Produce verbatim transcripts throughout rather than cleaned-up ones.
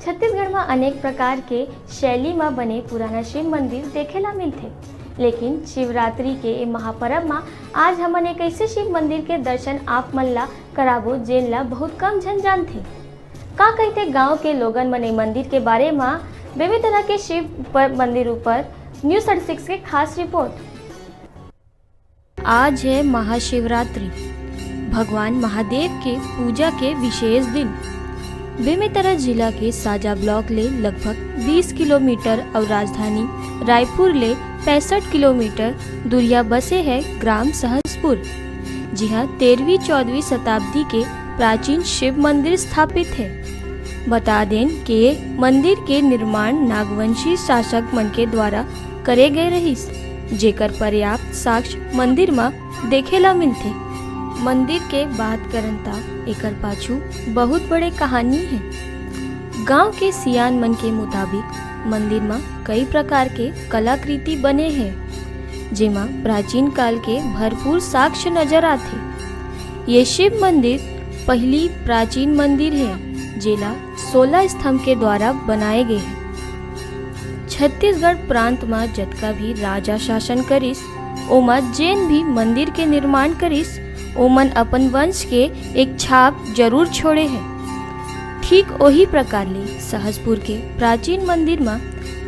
छत्तीसगढ़ म अनेक प्रकार के शैली म बने पुराना शिव मंदिर देखे ला मिलथे, लेकिन शिवरात्रि के ए महापर्व म आज हमन एक ऐसे शिव मंदिर के दर्शन आप मन ला कराबो, जेन ला बहुत कम झन जानथे। का कहिथे गांव के लोगन मन ए मंदिर के बारे म? बेमेतरा के शिव पर मंदिर ऊपर न्यूज थर्टी सिक्स के खास रिपोर्ट। आज है महाशिवरात्रि, भगवान महादेव के पूजा के विशेष दिन। बेमेतरा जिला के साजा ब्लॉक ले लगभग बीस किलोमीटर और राजधानी रायपुर ले पैंसठ किलोमीटर दूरिया बसे है ग्राम सहसपुर, जिहां तेरहवीं चौदहवीं शताब्दी के प्राचीन शिव मंदिर स्थापित है। बता देन के ये मंदिर के निर्माण नागवंशी शासक मन के द्वारा करे गए रहिस, जेकर पर्याप्त साक्ष्य मंदिर म देखे ला मिलथे। मंदिर के बात करन त एकर पाछू बहुत बड़े कहानी हे। गांव के सियान मन के मुताबिक मंदिर म कई प्रकार के कलाकृति बने हे, जेमा प्राचीन काल के भरपूर साक्ष्य नजर आथे। ये शिव मंदिर पहली प्राचीन मंदिर हे, जेला सोलह स्तंभ के द्वारा बनाए गए हे। छत्तीसगढ़ प्रांत म जतका भी राजा शासन करिस, ओमा जेन भी मंदिर के निर्माण करिस, ओमन अपन वंश के एक छाप जरूर छोड़े हे। ठीक ओही प्रकार ले सहसपुर के प्राचीन मंदिर म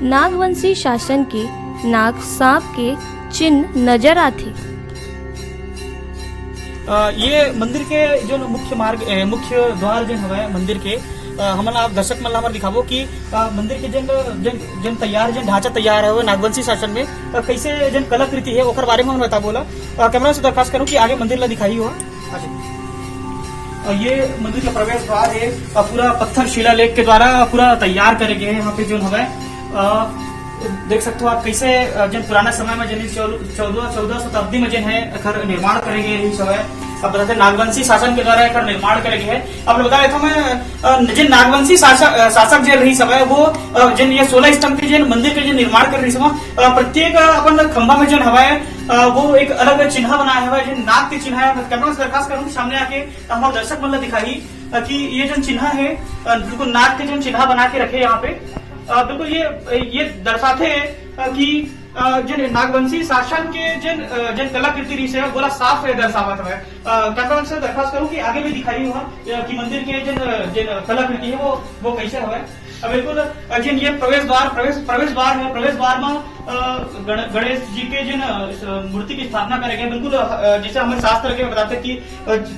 नागवंशी शासन के नाग सांप के चिन्ह नजर आथे। अ, ये मंदिर के जो मुख्य मार्ग, ए, मुख्य द्वार जो हवय मंदिर के, अ, हमन आप दर्शक मन ला हमर दिखाबो कि, अ, मंदिर के जन, जन, जन तैयार, जन ढांचा तैयार हवय नागवंशी शासन में, अ, कैसे जन कलाकृति है, ओकर बारे में हमन बताबो ला। अ, कैमरा से दरखास्त करूं कि आगे मंदिर ला दिखाई हो। अ, ये मंदिर का प्रवेश द्वार है, अ, पूरा पत्थर शिलालेख के द्वारा पूरा तैयार करे गए हैं। यहाँ पे जो हवय, अ, देख सकते हो आप कैसे, अ, जन पुराना समय में जन चौदह, चौदह शताब्दी में जन है एकर निर्माण करे गए रहिस हवय। अब बताते नागवंशी शासन के द्वारा एकर निर्माण करे गए है। अब बता देता हूँ मैं, अ, जन नागवंशी शासक, अ, शासक जे रहिस हवय वो, अ, जन ये सोलह स्तंभ के जन मंदिर के जन निर्माण करे रहिस हवय, अ, प्रत्येक, अ, अपन खंभा में जन हवय, अ, वो एक अलग चिन्ह बनाए हवय, जन नाग के चिन्ह है। मैं कैमरा से दरखास्त करूँ कि सामने आके हमारे दर्शक मन ला दिखाही, अ, कि ये जन चिन्ह है, अ, बिल्कुल नाग के जन चिन्ह बना के रखे यहाँ पे। अ, बिल्कुल ये, ये दर्शाते हैं, अ, कि, अ, जन नागवंशी शासन के जन, अ, जन कलाकृति रहिस है, वोला साफ है दर्शावत हवय। अ, कैमरामैन से दरखास्त करूं कि आगे भी दिखाई हुआ, अ, कि मंदिर के जन, अ, जन कलाकृति है वो, वो कैसे हवय। अ, बिल्कुल, अ, जन ये प्रवेश द्वार, प्रवेश, प्रवेश द्वार है, प्रवेश द्वार में, अ, गण-, गणेश जी के जन, अ, इस, अ, मूर्ति की स्थापना करे गए। बिल्कुल, अ, जैसे हमें शास्त्र के बताते कि, अ,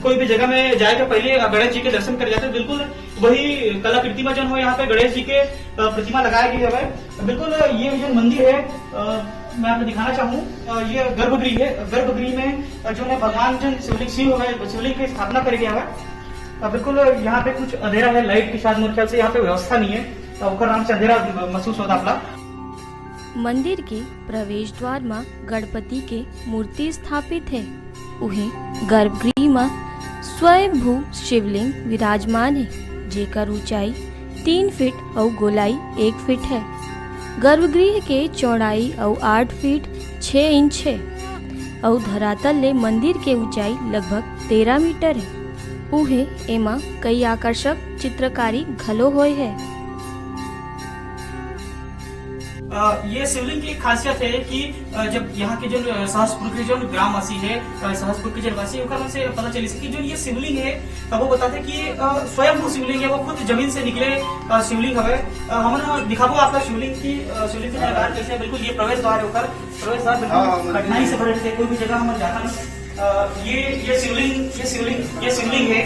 कोई भी जगह में जाए के पहले, अ, गणेश जी के दर्शन करे जाते हैं। बिल्कुल वही कलाकृति में जन हो यहाँ पे गणेश जी के, अ, प्रतिमा लगाए गए हवय। बिल्कुल, अ, ये जो मंदिर है, अ, मैं आपको दिखाना चाहूँ, अ, ये गर्भगृह है। गर्भगृह में, अ, जो है भगवान जन शिवलिंग, शिव है, शिवलिंग की स्थापना करे गए हवय। अ, बिल्कुल, अ, यहाँ पे कुछ अंधेरा है, लाइट की शायद मेरे ख्याल से यहाँ पे व्यवस्था नहीं है, तो ओकर नाम से अंधेरा महसूस होता आपला। मंदिर के प्रवेश द्वार म गणपति के मूर्ति स्थापित हे। उहें गर्भगृह म स्वयंभू शिवलिंग विराजमान हे, जेकर ऊंचाई तीन फीट अउ गोलाई एक फीट हे। गर्भगृह के चौड़ाई अउ आठ फीट छह इंच हे अउ धरातल ले मंदिर के ऊंचाई लगभग तेरह मीटर हे। उहें एमा कई आकर्षक चित्रकारी घलो होय हे। अ, ये शिवलिंग की एक खासियत है कि, अ, जब यहाँ के जो, अ, सहसपुर के जो ग्रामवासी है, अ, सहसपुर के जनवासी, ओकर मन से पता चलिस कि जो ये शिवलिंग है, अ, वो बताते कि, अ, स्वयंभू शिवलिंग है, वो खुद जमीन से निकले, अ, शिवलिंग हवे। अ, हमन दिखाबो आपला शिवलिंग की, अ, शिवलिंग के आकार कैसे है। बिल्कुल ये प्रवेश द्वार है ओकर, प्रवेश द्वार बिल्कुल हाँ, हाँ, मंदिर कठिनाई से भरे रहते, कोई भी जगह हमन जाथन। अ, ये, ये शिवलिंग, ये शिवलिंग, ये शिवलिंग है।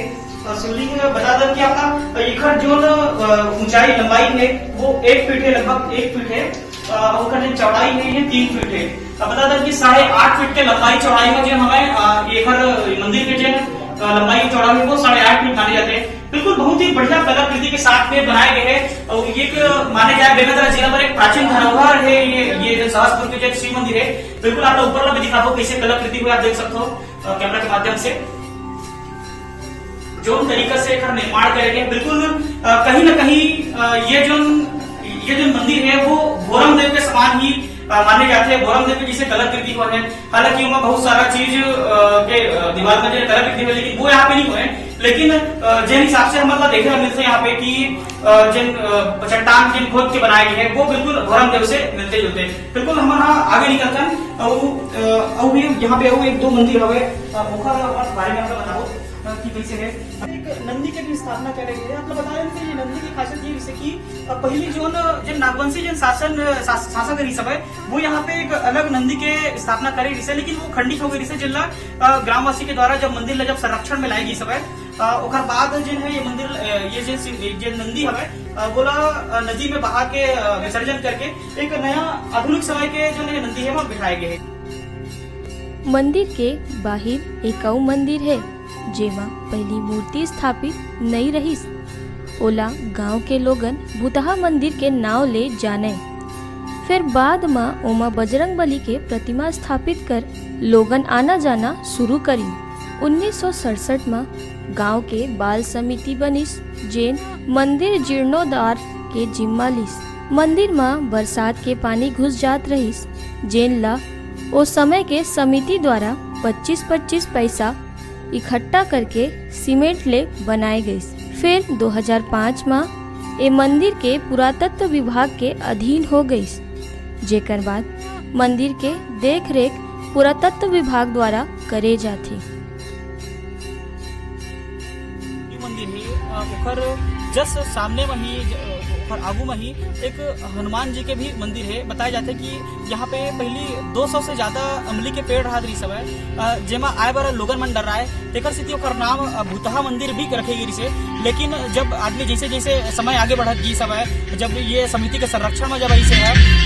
अ, शिवलिंग बता दो कि आपका एकर जो न, अ, ऊंचाई, लंबाई है, वो एक फीट है, लगभग एक फीट है। अ, ओकर जो चौड़ाई है, ये तीन फीट है। अब बता दो कि साढ़े आठ फीट के लंबाई चौड़ाई में जो हमें, अ, एकर मंदिर के जो, अ, लंबाई चौड़ाई है, वो साढ़े आठ फीट माने जाते हैं। बिल्कुल बहुत ही बढ़िया कलाकृति के साथ में बनाए गए हैं। और ये एक, माने जाए, बेमेतरा जिला पर एक प्राचीन धरोहर है ये, ये जो सहसपुर के जो शिव मंदिर है। बिल्कुल आप लोग ऊपर भी दिखाबो कैसे कलाकृति हुई, आप देख सकते हो, अ, कैमरा के माध्यम से जो तरीका से एकर निर्माण करे गए, बिल्कुल, अ, कहीं ना कहीं, अ, ये जो, ये जो मंदिर है वो भोरम देव के समान ही, अ, माने जाते हैं, भोरम देव के जैसे कलाकृति हुआ है। हालांकि ओमा बहुत सारा चीज, अ, के, अ, दीवार में जो कलाकृति हुआ है, लेकिन वो यहाँ पे नहीं हुए हैं। लेकिन, अ, जेन हिसाब से हमन ला देखे ला मिलथे यहाँ पे कि, अ, जेन, अ, चट्टान जेन खोद के बनाए गए हे, वो बिल्कुल भोरमदेव से मिलते जुलते। बिल्कुल हमन हा आगे निकलथन, अउ, अ, अउ भी यहाँ पे अउ एक दो मंदिर हवे, अ, ओकर बारे में आप बताओ, अ, कि कैसे है। एक नंदी के भी स्थापना करे गए हे। आप लोग बता रहे थे, ये नंदी की खासियत ये रिहिसे कि, अ, पहली जोन, अ, जेन नागवंशी जेन शासन, अ, शास-, शासक रहिस हवय, वो यहाँ पे एक अलग नंदी के स्थापना करे रिहिसे, लेकिन वो खंडित हो गए रिहिसे, जेन ला, अ, ग्रामवासी के द्वारा जब मंदिर ला जब संरक्षण में लाए गई हवय, अ, ओकर बाद जेन है ये मंदिर, अ, ये जे शिव, ये जे नंदी हवय, अ, वोला, अ, नदी में बहा के, अ, विसर्जन करके एक नया आधुनिक समय के जो है नंदी है, वो बिठाए गए हे। मंदिर के बाहिर एक अउ मंदिर हे, जेमा पहिली मूर्ति स्थापित नई रहिस। ओला गांव के लोगन भूतहा मंदिर के नांव ले जानय। फेर बाद म ओमा बजरंग बली के प्रतिमा स्थापित कर लोगन आना जाना शुरू करिन। उन्नीस सौ सड़सठ म गांव के बाल समिति बनिस, जेन मंदिर जीर्णोद्धार के जिम्मा लिस। मंदिर म बरसात के पानी घुस जात रहिस, जेन ला ओ समय के समिति द्वारा पच्चीस पच्चीस पैसा इकट्ठा करके सीमेंट ले बनाए गइस। फिर दो हज़ार पाँच म ए मंदिर के पुरातत्व विभाग के अधीन हो गइस, जेकर बाद मंदिर के देख-रेख पुरातत्व विभाग द्वारा करे जाथे। ये मंदिर हे, अ, ओखर just सामने म ही, ज-, ओखर आगू म ही एक हनुमान जी के भी मंदिर हे। बताए जाथे कि यहाँ पे पहली दो सौ से ज्यादा अमली के पेड़ रहत रहिस हवय, अ, जेमा आए बर लोगन मन डर्राए, तेकर सेती ओकर नाम, अ, भूतहा मंदिर भी रखे गिस हे। लेकिन जब आदमी जैसे जैसे समय आगे बढ़त गिस हवय, जब ये समिति के संरक्षण में जब आइस हे,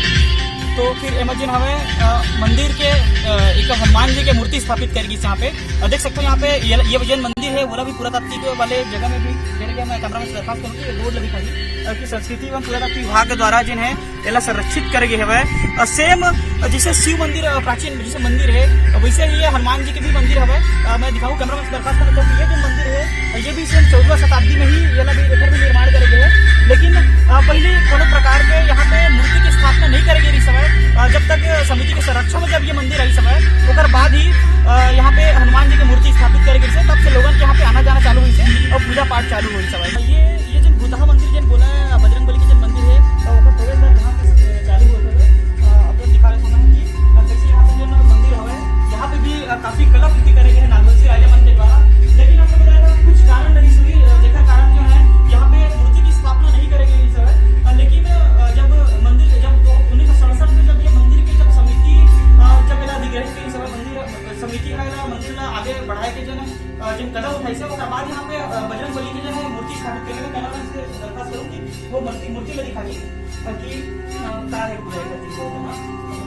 तो फिर एमा जेन हवय, अ, मंदिर के, अ, एक हनुमान जी के मूर्ति स्थापित करे गिस यहाँ पे। अ, देख सकते हो यहाँ पे ये, ये जेन मंदिर हे, वोला भी पुरातात्विक वाले जगह में भी, जैसे कि मैं कैमरा में से दरखास्त करूँ कि ये बोर्ड लगी खाली, अ, कि संस्कृति एवं पुरातात्विक विभाग के द्वारा जेन हे एला संरक्षित करे गे हवय। अ, same, अ, जैसे शिव मंदिर, अ, प्राचीन जैसे मंदिर हे, अ, वैसे ही ये हनुमान जी के भी मंदिर हवय। अ, मैं दिखाऊं, कैमरा में दरखास्त करता हूं कि ये जो मंदिर हे, अ, ये भी same चौदहवीं शताब्दी में ही एला भी, एकर भी निर्माण करे गे हे। लेकिन, अ, पहले कोनो प्रकार के यहाँ पे मूर्ति की स्थापना नहीं करे गे रहिस हवय। अ, जब तक समिति के संरक्षण में जब ये मंदिर आइस हवय, ओकर बाद ही, अ, यहाँ पे हनुमान जी की मूर्ति स्थापित करे गे रहिस हे। तब से लोगन के यहाँ पे आना जाना चालू होइस हे और पूजा पाठ चालू होइस हवय। ये ये जेन भूतहा मंदिर जेन बोला है, बजरंग बली के जेन मंदिर है, अ, ओकर प्रवेश द्वार यहाँ से, अ, चालू होत हवे। अ, आप लोग दिखा रहे हो कि, अ, कैसे यहाँ पे जेन मंदिर हवे, यहाँ पे भी, अ, काफी कलाकृति करे गए हैं नागवंशी राजा मन के द्वारा। लेकिन आप लोग बताएगा कुछ कारण रहिस होही, अ, जेकर कारण जो है यहाँ पे मूर्ति की स्थापना नहीं करे गए रहिस हवे। अ, लेकिन, अ, जब मंदिर, जब तो उन्नीस सौ सड़सठ में जब ये मंदिर के जब समिति, अ, जब एला अधिग्रहित करिस हवे मंदिर, अ, समिति है ना मंदिर ला आगे बढ़ाए के जेन अ, जेन कदम उठाइस हे, ओकर बाद यहाँ पे, अ, बजरंग बली के जो है मूर्ति स्थापित करे गे। मैं आपसे दरखास्त करूँ कि वो मूर्ति, मूर्ति में दिखाइए, अ, कि, अ, का है पूरा एकर चीज को, है ना?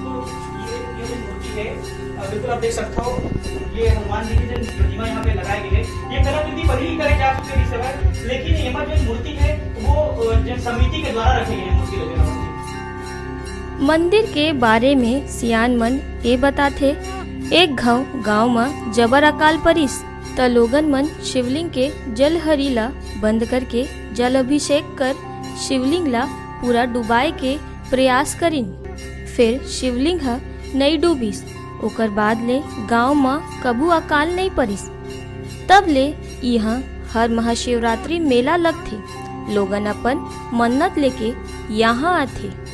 तो ये, ये जो मूर्ति है, अ, बिल्कुल आप देख सकते हो, ये हनुमान जी की जो प्रतिमा यहाँ पे लगाई गई है, ये कलाकृति पहले ही करे जा चुके रहिस हवय, लेकिन एमा जो मूर्ति है, वो, अ, जो समिति के द्वारा रखे गए हैं मूर्ति वगैरह। मंदिर के बारे में सियान मन ए बताथे, एक घांव गांव म जबर अकाल परिस, त लोगन मन शिवलिंग के जलहरी ला बंद करके जल अभिषेक कर शिवलिंग ला पूरा डुबाए के प्रयास करिन। फेर शिवलिंग ह नइ डूबिस। ओकर बाद ले गांव म कभू अकाल नइ परिस। तब ले इहां हर महाशिवरात्रि मेला लगथे। लोगन अपन मन्नत लेके यहां आथे।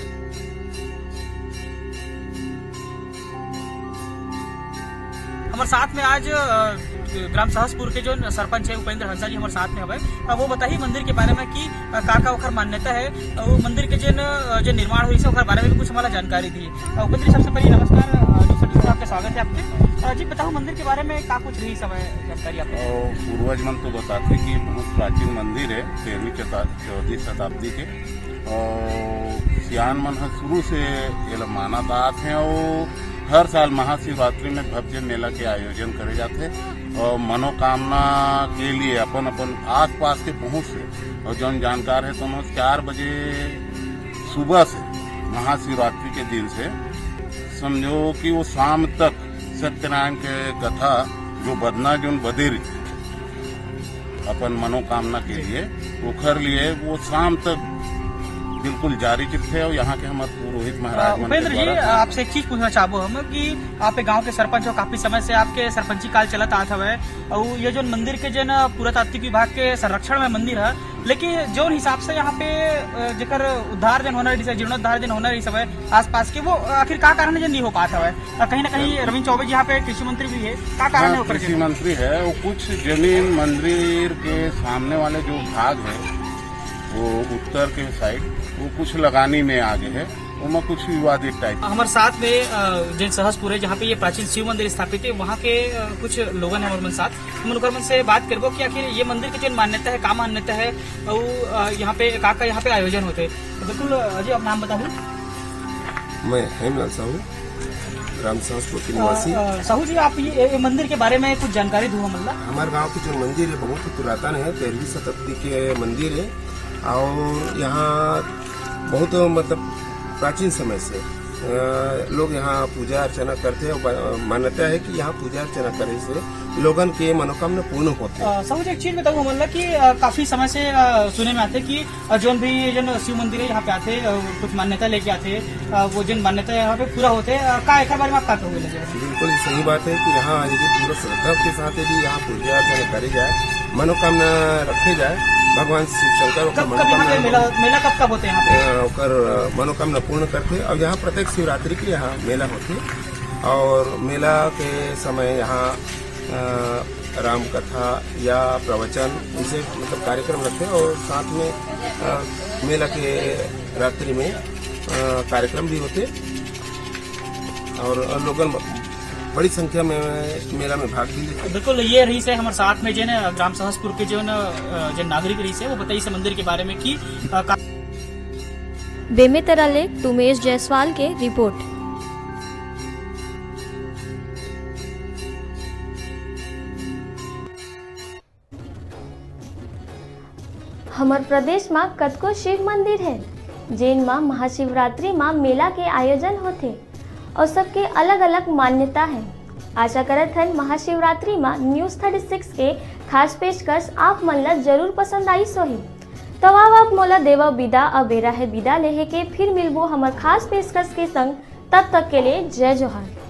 हमर साथ में आज, अ, ग्राम सहसपुर के जो सरपंच है उपेंद्र हंसा जी हमर साथ में हवे। अब वो बताही मंदिर के बारे में कि, अ, का का ओखर मान्यता है, अ, वो मंदिर के जेन, अ, जो निर्माण होइस हे ओखर बारे में भी कुछ हमला जानकारी दी। अ, उपेंद्र जी, सबसे पहले नमस्कार, अ, न्यूज़ थर्टी फोर आपके स्वागत है आपके। अ, जी बताओ मंदिर के बारे में का कुछ रहिस हवय जानकारी आपके? अ, पूर्वज मन तो बताथे कि बहुत प्राचीन मंदिर है, तेरहवीं शता-, चौदहवीं शताब्दी के। अउ सियान मन ह शुरू से एला मानत आत हे अउ हर साल महाशिवरात्रि में भव्य मेला के आयोजन करे जाथे अउ मनोकामना के लिए अपन अपन आसपास के बहुत से अउ जौन जानकार है तो चार बजे सुबह से महाशिवरात्रि के दिन से समझो कि वो शाम तक सत्यनारायण के कथा जो बदना जोन बदे रहिथे अपन मनोकामना के लिए, ओखर लिए वो शाम तक बिल्कुल जारी रहिथे, अउ यहाँ के हमर पुरोहित महाराज मन के उपेंद्र जी, द्वारा आपसे एक चीज पूछना चाहबो हम कि आप एक गांव के सरपंच हो, काफी समय से आपके सरपंची काल चलत आत हवय, अउ ये जोन मंदिर के जेन पुरातात्विक विभाग के संरक्षण में मंदिर है, लेकिन जोन हिसाब से यहाँ पे, अ, जेकर उद्धार जेन होना रहिस हवय, जीर्णोद्धार जेन होना रहिस हवय आसपास के, वो आखिर का कारण जेन नहीं हो पात हवय? और कहीं ना कहीं रविंद्र चौबे जी यहाँ पे कृषि मंत्री भी है, का कारण हाँ, है ओकर कृषि जेन? मंत्री है, वो कुछ जमीन मंदिर के सामने वाले जो भाग है, वो उत्तर के साइड, वो कुछ लगानी में आगे है, ओमा कुछ विवादित टाइप। हमारे साथ में, अ, जेन सहसपुर है, जहाँ पे ये प्राचीन शिव मंदिर स्थापित है, वहाँ के, अ, कुछ लोगन है हमारे मन साथ। हम उनकर मन से बात करबो कि आखिर ये मंदिर के जेन मान्यता है, का मान्यता है, और, अ, यहाँ पे का, का यहाँ पे आयोजन होते हैं। बिल्कुल, अ, जी, आप नाम बताओ। मैं हेमलाल साहू, ग्राम सहसपुर के निवासी। अ, अ, साहू जी, आप ये, ये मंदिर के बारे में कुछ जानकारी दो हमन ला। हमारे गांव के जो मंदिर है, बहुत ही पुरातन है, तेरहवीं शताब्दी के मंदिर है। और यहाँ बहुत, मतलब, प्राचीन समय से, अ, लोग यहाँ पूजा अर्चना करते हैं और ब-, मान्यता है कि यहाँ पूजा अर्चना करे से लोगन के मनोकामना पूर्ण होते हैं। अ, साहू जी, एक चीज बताओ हमन ला कि, अ, काफी समय से, अ, सुने में आते कि अ, जोन भी ये जोन शिव मंदिर है, यहाँ पे आथे, अ, कुछ मान्यता लेके आथे, अ, वो जोन मान्यता यहाँ पे पूरा होथे, अ, का एकर बारे में आप का कहोगे लगे? बिल्कुल सही बात है कि यहाँ यदि पूरा श्रद्धा के साथ यदि यहाँ पूजा अर्चना करे जाए, मनोकामना रखे जाए, भगवान शिव शंकर ओकर कब, कब यहाँ पे मनोकामना मेला, मेला कब, कब होते हैं यहाँ पे? अ, ओकर, अ, मनोकामना पूर्ण करथे। और यहाँ प्रत्येक शिवरात्रि के यहाँ मेला होथे और मेला के समय यहाँ, अ, राम कथा या प्रवचन, इसे मतलब कार्यक्रम रखे और साथ में, अ, मेला के रात्रि में, अ, कार्यक्रम भी होते और, और लोगन बड़ी संख्या में मेला में भाग भी लेते। बिल्कुल, ये रहिस हे हमर साथ में जेन ग्राम सहसपुर के जेन, अ, जेन नागरिक रहिस हे, वो बताइस हे मंदिर के बारे में कि, अ, का- बेमेतरा ले उमेश जायसवाल के रिपोर्ट। हमर प्रदेश म कतको शिव मंदिर हे, जेन म महाशिवरात्रि म मेला के आयोजन होथे अउ सबके अलग-अलग मान्यता हे। आशा करत हन महाशिवरात्रि म News Thirty Six के खास पेशकश आप मन ल जरूर पसंद आइस होही। त आओ अब मोला देवव बिदा, अब बेरा हे बिदा लेहे के, फिर मिलबो हमर खास पेशकश के संग। तब तक के लिए जय जोहार।